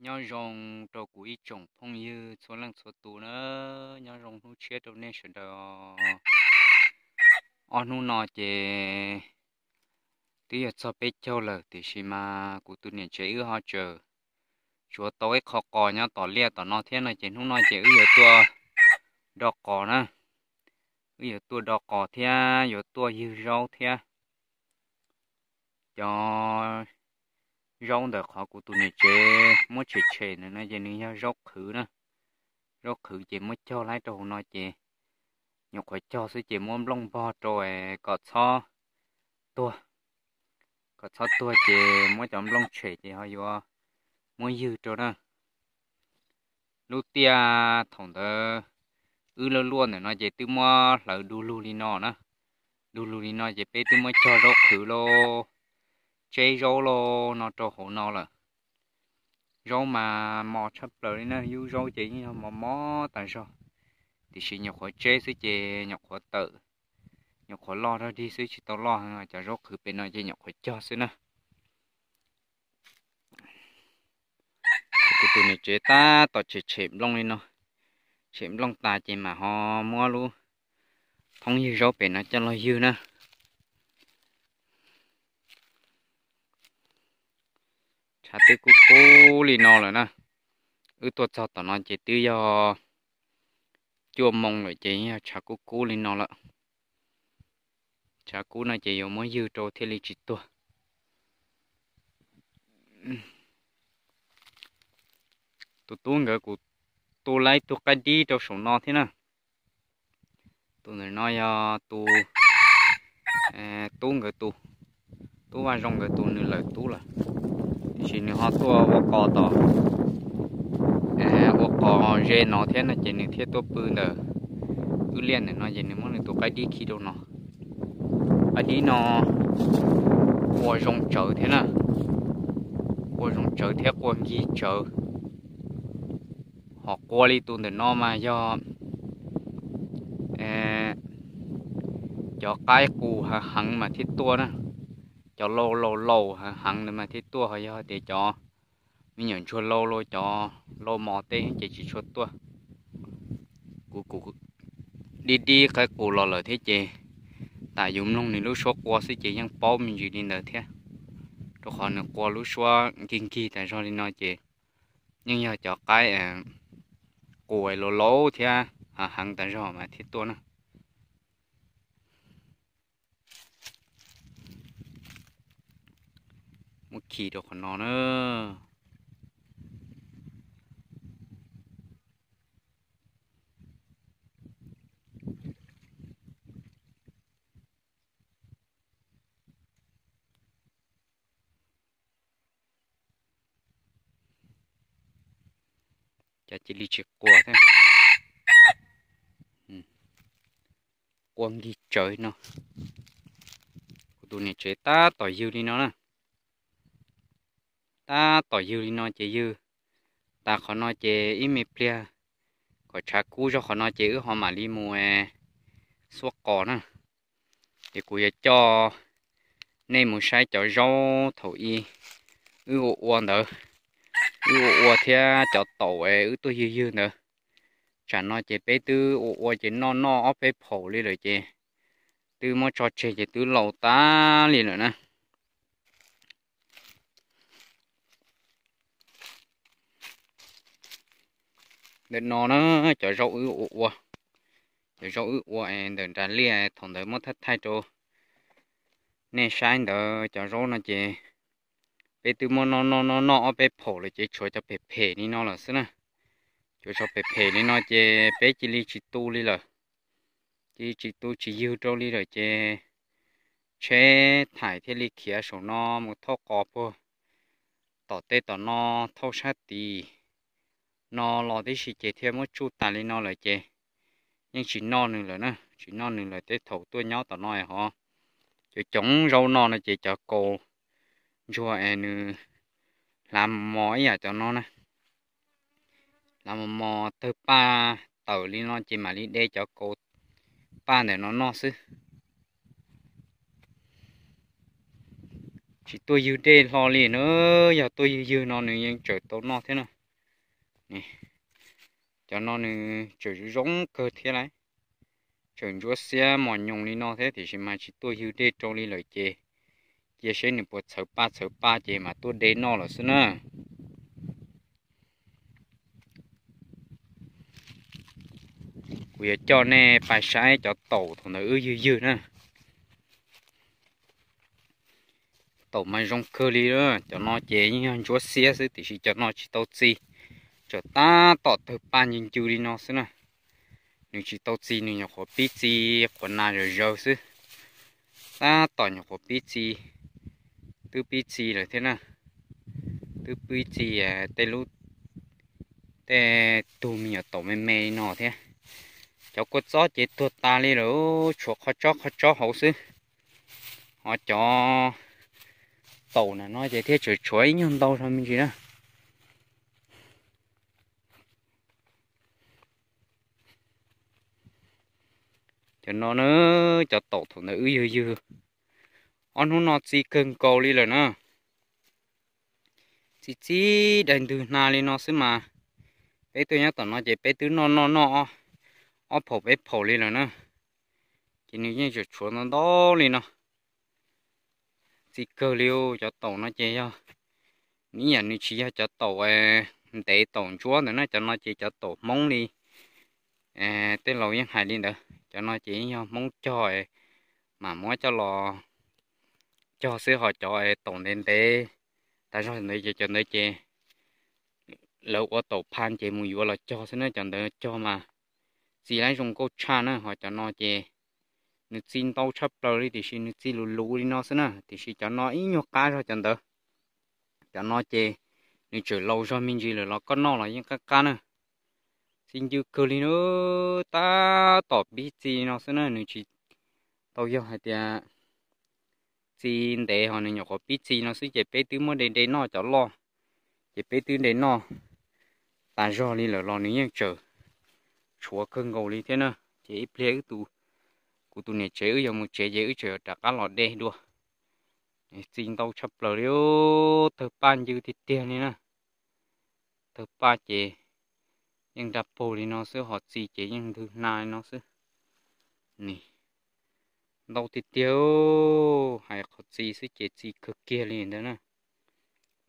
Nyob zoo rau kuv ib tsoom phooj ywg txhua leej txhua tus na, nyob zoo hnub tshiab rau nej sawv daws. Ob hnub no ces twb yog txog peb caug lawm tiam sis mas kuv tus niam tsev wb ho tseem tsuav tau ib qho qos nyob tom liaj tom no thiab no ces hnub no ces wb yuav tuaj do qos na. Wb yuav tuaj do qos thiab yuav tuaj ywg zaub thiab. Cov zaub ntawm qhov kuv tus niam tsev muab tshem tshem ntawm no ces nws yog zaub qhwv na. Zaub qhwv ces muab cog laib rau hauv no ces nyuam qhuav cog xwb ces muab nplooj npog rau kom txhob tuag. Kom txhob tuag ces muab cov nplooj tshem ces ho yuav muab ywg rau na. Lub tiaj thaum ntawd wb luaj luaj ntawm no ces twb muab hlawv du lug li no na. Du lug li no ces peb twb muab cog zaub qhwv lauj, tseb zaub lauj no rau hauv no lawm. Zaub mas mos tshaj plaws li na, yub zaub ces yeej yog mos mos tas zog, tiam sis nyuam qhuav tseb xwb ces nyuam qhuav tawm, nyuam qhuav loj rag dig xwb tsis tau loj heev, cov zaub qhwv pem no ces nyuam qhuav cog xwb na. Kuv tus niam tsev tab tom tshem tshem nplooj li no, tshem nplooj tas ces mam ho muab lub thoob ywg zaub pem no coj los ywg na. Tshav twb kub kub li no lawm na. Wb tuaj txog tom no ces twb yog cuaj moo lawm ces yog tshav kub kub li no lawm. Tshav kub no ces yuav muab ywg rau thiaj li tsis tuag. Tus tub nkawd kuv tu laib tus qaib dib rau saum no thiab na. Tus ntawm no yog tus tub nkawd tus, tub Vaj Zoo nkawd tus, nws lawm tub lawm, tiam sis nws ho tuaj ua qos tom, ua qos ze no thiab no ces nws thiaj tuaj pw ntawm wb liaj ntawm no ces nws muab nws tus qaib dib khi rau no. Qaib dib no qua zoo tsawv thiab na, qua zoo tsawv thiab qua nkig tsawv. Ho qua li tus ntawm no mas yog cov qaib qus heev heev mas thiaj tuaj na, cov laus laus laus heev heev ntawd mas thiaj tuaj, ho yog tias cov me nyuam ntsuag laus laus, cov laus mos tej ces tsis tshua tuaj. Kuv kuv dib dib qaib qus los lawm thiab ces tas yus mloog nws lub suab qua xwb ces yeej paub me ntsis li ntawd thiab, rau qhov nws qua lub suab nkig nkig tas zog li no ces yeej yog cov qaib qus laus laus thiab heev heev tas zog mas thiaj tuaj na. Muab khi rau qhov no na. Cas cia li tsis qua thiab, qua nkig tsawv no. Kuv tus niam tsev tab tom ywg li no na, tab tom ywg li no ces ywg tas qhov no ces ib me pliag kom tshav kub zog qhov no ces wb ho mam li mus xuab qos na. Ces kuv yuav coj nej mus saib cov zaub thaum ub wb ua ua ntawd, wb ua ua thiab cov taum es wb tuaj ywg ywg ntawd. Tsam no ces peb twb ua ua ces noj noj ob peb phaum li lawm ces twb muab tso tseg ces twb laus tas li lawm na. Ntawm no na, cov zaub wb ua ua, cov zaub wb ua es ntawm nram liaj thaum ntawd muab thaij thaij rau nej saib ntawd, cov zaub no ces peb twb muab noj noj noj noj ob peb phaum lawm ces tshuav cov phem phem li no lawm xwb na. Tshuav cov phem phem li no ces peb cia li tsis tu li lawm, cia li tsis tu tsis ywg rau li lawm ces tsheb thaim thiaj li khiav saum no mus thauj qos puag tom tej tom no, thauj sab tid no los tib si ces thiaj muab tsuj tas li no lawm ces yeej tsis noj nws lawm na, tsis noj nws lawm. Tej thaum tuaj nyob tom no ho cov coob zaub no no ces cov kaus ntsuag es nws hlav mos mos ib yam cov no na, hlav mos mos tawg paj tawm li no ces mam li de cov kaus paj ntawm no noj xwb. tsis tuaj ywg dej hlo li na. Yog tuaj ywg ywg no nws yeej tseem tau noj thiab na. Cov no nws tseem zoo kawg thiab lauj. Tseem ntsuab xiab mos nyoos li no thiab tiam sis mas tsis tuaj ywg dej rau li lawm ces cia seb nws puas txhawv paj txhawv paj ces mam tuaj de noj lawm xwb na. Kuv yuav coj nej pais saib cov taum thaum ntawd wb ywg ywg na. Taum mas zoo kawg li, cov no ces yeej yog ntsuab xiab xwb tiam sis cov no tsis tau txi, tseem tab tom tawg paj ncw ncw li no xwb na. Nws tsis tau txi, nws nyuam qhuav pib txi quav na zawv zawv xwb. Tab tom nyuam qhuav pib txi, twb pib txi lawm thiab na. Twb pib txi tej lub, tej tug me nyuam taum me me li no thiab. Cov kua txob ces tuag tas li lawm, tshuav qhov tsob qhov tsob hauv xwb. Ho cov taum na no ces thiaj tseem tshuav ib nyuag ntau zog me ntsis na. Cov no na, cov taum thaum ntawd wb ywg ywg, ob hnub no txi kawg nkaus li lawm na. Txi txi daim ntwg hna li no xwb mas, peb tuaj nyob tom no ces peb twb noj noj noj ob phaum peb phaum li lawm na. Ces nws yeej tseem tshuav ntau ntau li no. Txi kawg li, cov taum no ces yog, ib yam nws tsis yog cov taum ntev taum ntsuab ntawd na, cov no ces cov taum Hmoob li. Tej laus yeej hais li ntawd, cov no ces yeej yog Hmoob cog, mam muab coj los cog xwb, ho cov taum ntev ntev tas zog ntawd ces cov ntawd ces lawv ua taum pha ces mus yuav los cog xwb na, cov ntawd cog mas txi laib zoo nkauj tshaj na, ho cov no ces nws txi ntau tshaj plaws li tiam sis nws txi luv luv li no xwb na, tiam sis cov no ib nyuag qab zog cov ntawd. Cov no ces nws tseem laus zog me ntsis lawm los koj noj los yeej qab qab na. Txi ncw kawg li na, tab tom pib txi no xwb na, nws tsis tau yog hais tias txi ntev ho nws nyuam qhuav pib txi no xwb ces peb twb muab de de noj cov loj, ces peb twb de noj tas zog li lawm los nws yeej tseem tshuav kawg nkaus li thiab na. Ces ib pliag wb tus, kuv tus niam tsev wb yuav mus tsev ces wb tseem rov qab los de dua. Txi ntau tshaj plaws li, tawg paj ncw tiag tiag li na. Tawg paj ces yeej nra paug li no xwb, ho txi ces yeej ntwg hna li no xwb. Ntau tiag tiag, hais qhov txi xwb ces txi kawg kiag li ntawd na.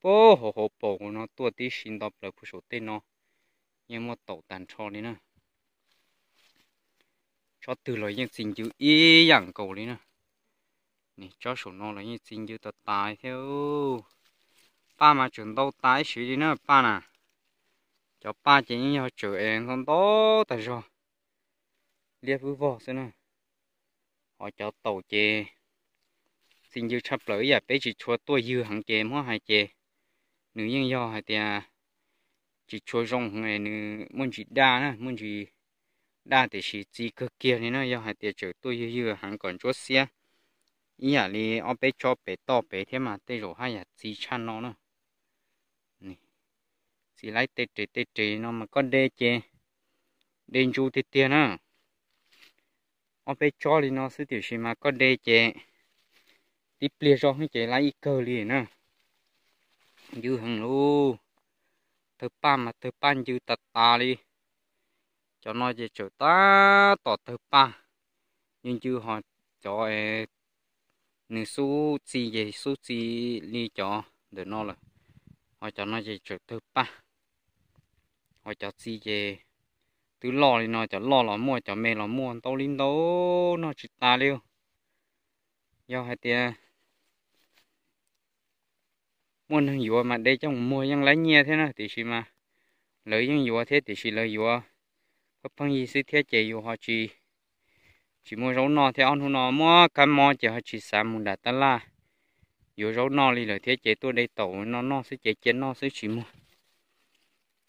Puag hauv hauv paus no tuaj tib si nto plaws puag saum tej no yeej muaj taum tag nrho li na. Tsob twg los yeej txi ncw ib yam nkaus li na. Tsob saum no los yeej txi ncw tas tas thiab. Paj mas tseem ntau tas ib sim li na paj na. Cov paj ces yeej yog tseem es ntau ntau tas zog, liab vwb vog xwb na. Ho cov taum ces txi ncw tshaj plaws ib yam peb tsis tshua tuaj ywg heev ces muab hais ces nws yeej yog hais tias tsis tshua zoo heev, nws muaj ntsis daj na, muaj ntsis daj tiam sis txi kawg kiag li na. Yog hais tias tseem tuaj ywg ywg heev kom ntsuab xiab ib yam li ob peb tsob pem toj pem thiab mas tej zaum haj yam txi tshaj no na. Txi laib tej res tej res no mas koj de ces de ntsu tiag tiag na. Ob peb tsob li no xwb tiam sis mas koj de ces tib pliag zoj ces laib ib kawg li na. Ncw heev lauj. Tawg paj mas tawg paj ncw tas tas li. Cov no ces tseem tab tom tawg paj ncw ncw ho cov nws xub txi ces xub txi li cov ntawm no lawm. Ho cov no ces tseem tawg paj. Ho cov txi ces twb loj li no, cov loj los muaj, cov me los muaj, ntau li ntau, noj tsis tas li. Yog hais tias muaj neeg yuav mas de coj mus muag yeej laib nyiaj thiab na, tiam sis mas lawv yeej yuav thiab tiam sis lawv yuav pheej pheej yig xwb thiab ces yus ho tsis, tsis muaj zaub noj thiab. Ob hnub no muaj kab mob ces ho tsis xav mus nram tab laj yuav zaub noj li lawm thiab ces tuaj de taum no noj xwb ces cia noj xwb tsis muag.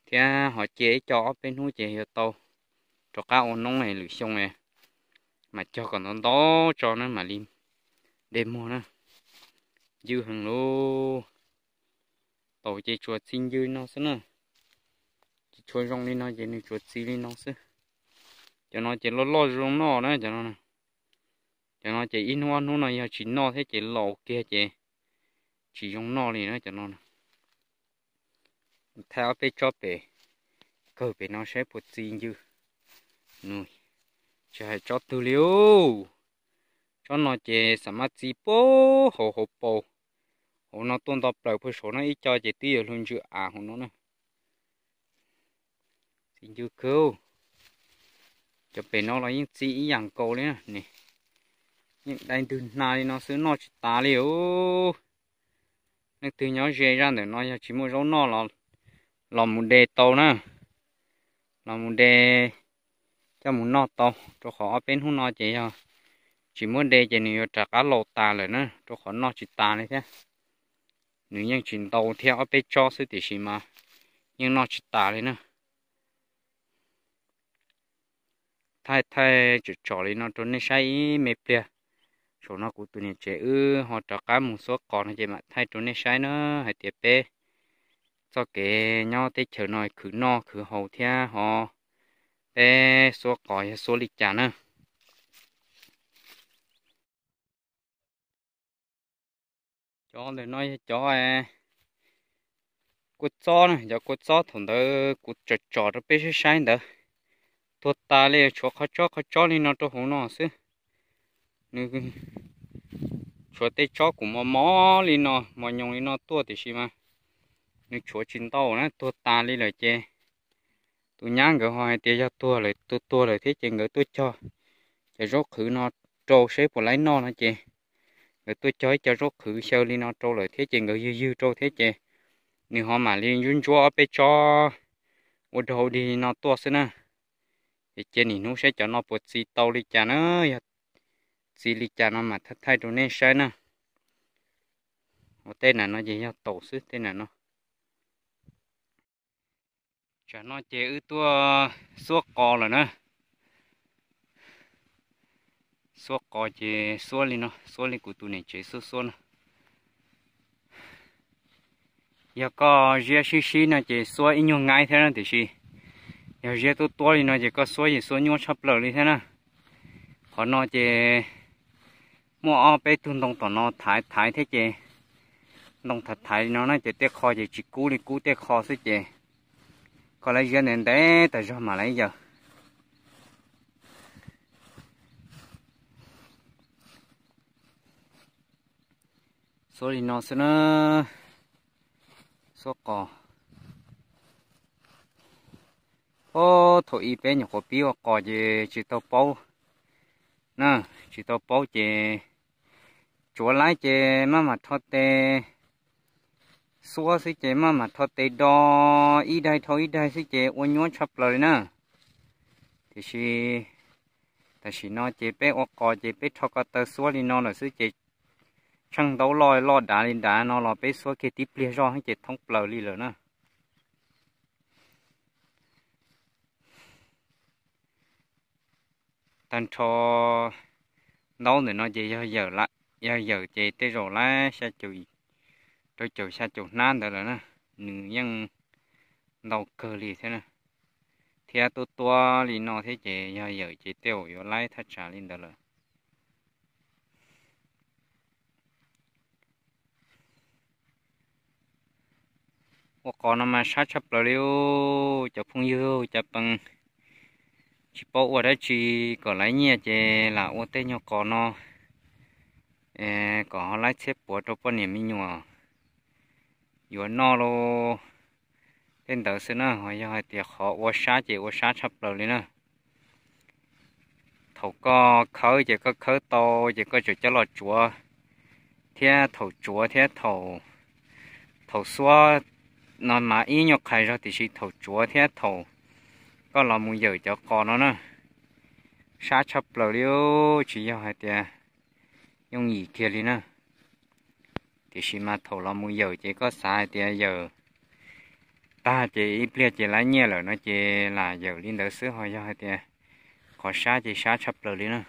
Thiab ho cia ib co ob peb hnub ces yuav tau rov qab ua noob lwm xyoo mas cog kom ntau ntau tso na mam li de muag na. Ncw heev lauj. Taum ces tsuas txi ncw no xwb na. Tsis tshua zoo li no ces nws tsuas txi li no xwb. Cov no ces loj loj zoo noj na cov no. Cov no ces ib hnub ob hnub no yog tsis noj thiab ces laus kiag ces tsis zoo noj li na cov no. Thaij ob peb tsob pem, kawg pem no saib puas txi ncw. Nws tsis hais tsob twg li ub. Tsob no ces xam maj txi puag hauv hauv paus, hauv no tuaj nto plaws puag saud no ib co ces twb yuav luag ntsw av hauv no na. Txi ncw kawg. Cov pem no los yeej txi ib yam nkaus li na. Yeej dai ntwg hnav li no xwb noj tsis tas li ub. Leej twg nyob ze zaj ntawm no yog tsis muaj zaub noj los mus de tau na. Los mus de coj mus noj tau, rau qhov ob peb hnub no ces yog tsis muab de ces nws yuav rov qab laus tas lawm na, rau qhov noj tsis tas li thiab. Nws yeej tsis ntau thiab, ob peb tsob xwb tiam sis mas yeej noj tsis tas li na. Thaij thaij tsom tsom li no rau nej saib ib me pliag. Saum no kuv tus niam tsev wb ho rov qab mus xuab qos no ces mam thaij rau nej saib na, hais tias peb txoj kev nyob teb chaws no khwv noj khwv haus thiab ho peb xuab qos yog xuab li cas na. Cov ntawm no yog cov kua txob na, cov kua txob thaum ntawd kuv tsom tsom rau peb saib saib ntawd, tuag tas li, tshuav qhov tsob qhov tsob li no rau hauv no xwb. Nws tshuav tej tsob kuj mos mos li no, mos nyoos li no tuaj tiam sis mas nws tshuav tsis ntau na, tuag tas li lawm ces tus nyab nkawd ho hais tias yog tuag lawm, tuag tuag lawm thiab ces nkawd tuaj cog cov zaub qhwv no rau seb puas laib noj no ces nkawd tuaj cog ib co zaub qhwv xyaw li no rau lawm thiab ces nkawd ywg ywg rau thiab ces nws ho mam li ntsuab ntsuab ob peb tsob ua dog ua dig li no tuaj xwb na. Ces cia nim hnub saib cov no puas txi tau li cas na, yog txi li cas no mas thaij thaij rau nej saib na. Ua tej nam no ces yog taum xwb tej nam no. Tsam no ces wb tuaj xuab qos lawm na. Xuab qos ces xuab li no, xuab li kuv tus niam tsev xuab xuab no. Yog koj ziab sib sib no ces xuab ib nyuag nqaij thiab na, tiam sis yog ziab tuab tuab li no ces koj xuab ces xuab nyuaj tshaj plaws li thiab na. Qhov no ces muaj ob peb tug ntoo tom no thaiv thaiv thiab ces ntoo thaiv thaiv li no na ces tej qho ces tsis kub li, kub tej qho xwb ces koj lawv ziab ntev ntev tas zog mam li yawm. Xuab li no xwb na, xuab qos. Ob, thaum ub peb nyuam qhuav pib ua qos ces tsis tau paub na, tsis tau paub ces tsuav laib ces maj mam rho tes xuab xwb ces maj mam rho tes do ib daig dhau ib daig xwb ces ua nyuaj tshaj plaws li na. Tiam sis tam sim no ces peb ua qos ces peb rho ko taw xuab li no lawm xwb ces tsheej ntaub loj loj dav li dav no los peb xuab kiag tib pliag zoj ces thoob plaws li lawm na. Tag nrho ntaub ntawm no ces yog yawm, yog yawm ces tej zaum laib xya caum, rau caum xya caum hnab ntawd lawm na. Nws yeej ntau kawg li thiab na, thiab tuab tuab li no thiab ces yog yawm ces tej zaum yuav laib thaj tsam li ntawd lawm. Ua qos no mas sab tshaj plaws li cov phooj ywg cov pees. Tsis paub ua dab tsi kom laib nyiaj ces lam ua tej nyuag qos no kom ho laib txhiab puav rau poj niam me nyuam yuav noj los tej ntawd xwb na. Ho yog hais tias qhov ua sab ces ua sab tshaj plaws li na. Thaum koj khawb ces koj khawb tau ces koj tseem coj los tsuav, thiab thaum tsuav thiab thaum, thaum xuab no mas ib nyuag qhais zog tiam sis thaum tsuav thiab thaum koj los mus yawm cov qos no na, sab tshaj plaws li, tsis yog hais tias yooj yim kiag li na. Tiam sis mas thaum los mus yawm ces koj xav hais tias yawm tag ces ib pliag ces laib nyiaj lawm no ces lam yawm li ntawd xwb, ho yog hais tias qhov sab ces sab tshaj plaws li na.